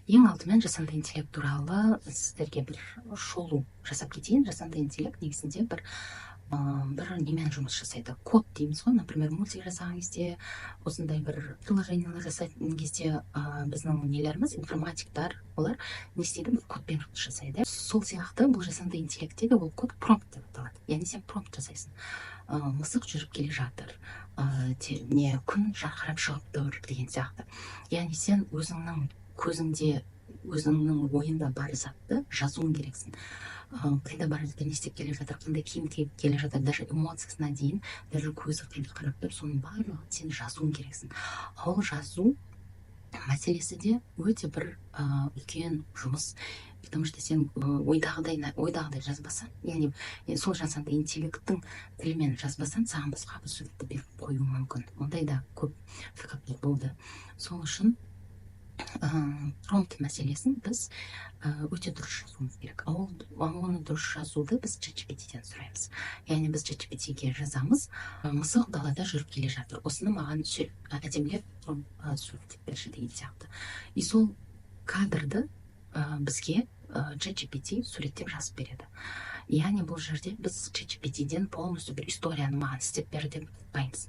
Ең алдымен жасанды интеллект туралы сіздерге бір шолу жасап кетейін. Жасанды интеллект негізінде бір немен жұмыс жасайды, код дейміз ғой. Например, мультик жасаған кезде, осындай бір приложениялар жасайтын кезде, біздің нелеріміз, информатиктар, олар не істейді? Бір кодпен жұмыс жасайды. Сол сияқты бұл жасанды интеллектте де ол код промпт деп аталады, яғни сен промпт жасайсың: мысық жүріп келе жатыр, не, күн жарқырап шығып тұр деген сияқты. Яғни сен өзіңнің көзіңде, өзіңнің ойында бар затты жазуың керексің: қайда бара жатыр, не істеп келе жатыр, қандай киім киіп келе жатыр, даже эмоциясына дейін, даже көзі қайда қарап тұр, соның барлығын сен жазуың керексің. Ал жазу мәселесі де өте бір үлкен жұмыс, потому что сен ойдағыдай жазбасаң, яғни сол жасанды интеллекттің тілімен жазбасаң, саған басқа бір суретті беріп қоюы мүмкін. Ондай да көп факаптар болды. Сол үшін промпт мәселесін біз өте дұрыс жазуымыз керек. Ал оны дұрыс жазуды біз ChatGPT-ден сұраймыз. Яғни біз ChatGPT-ге жазамыз: «Мысық далада жүріп келе жатыр, осыны маған әдемілеп суреттеп берші» деген сияқты. И сол кадрды бізге ChatGPT суреттеп жазып береді. Яғни бұл жерде біз ChatGPT-ден полностью бір историяны маған істеп бер деп айтпаймыз,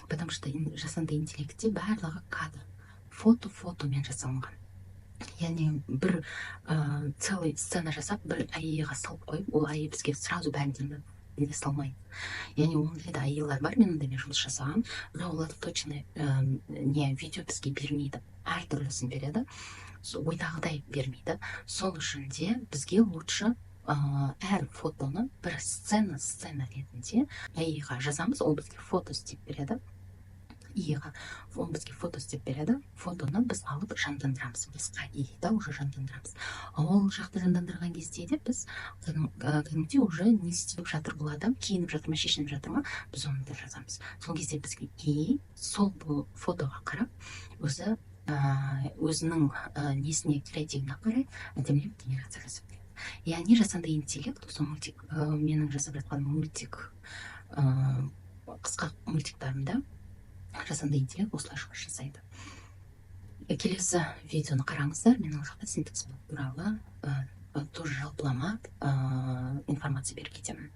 потому что жасанды интеллектте барлығы кадр, фото, фотомен жасалынған. Яғни бір целый сцена жасап, бір АИ-ға салып қойып, ол АИ бізге сразу бәрін бере салмайды. Яғни ондай да АИ-лар бар, мен ондаймен жұмыс жасағанмын, бірақ олар точно не видео бізге бермейді, әртүрлісін береді, ойдағыдай бермейді. Сол үшін де бізге лучше әр фотоны бір сцена, сцена ретінде АИ-ға жазамыз, ол бізге фото істеп береді. ИИ-ға, ол бізге фото істеп береді. Фотоны біз алып жандандырамыз, басқа ИИ-да уже жандандырамыз. Ал ол жақты жандандырған кезде де біз кәдімгідей уже не істеп жатыр бұл адам, киініп жатыр ма, шешініп жатыр ма, біз оны да жазамыз. Сол кезде бізге ИИ сол бұл фотоға қарап, өзі өзінің несіне, креативіне қарай әдемілеп генерация жасап береді. Яғни жасанды интеллект осы мультик, менің жасап жатқан мультик, қысқа мультиктарымда жасанды интеллект осылай жұмыс жасайды. Келесі видеоны қараңыздар, мен ол жақта синтаксис туралы тоже жалпылама информация беріп кетемін.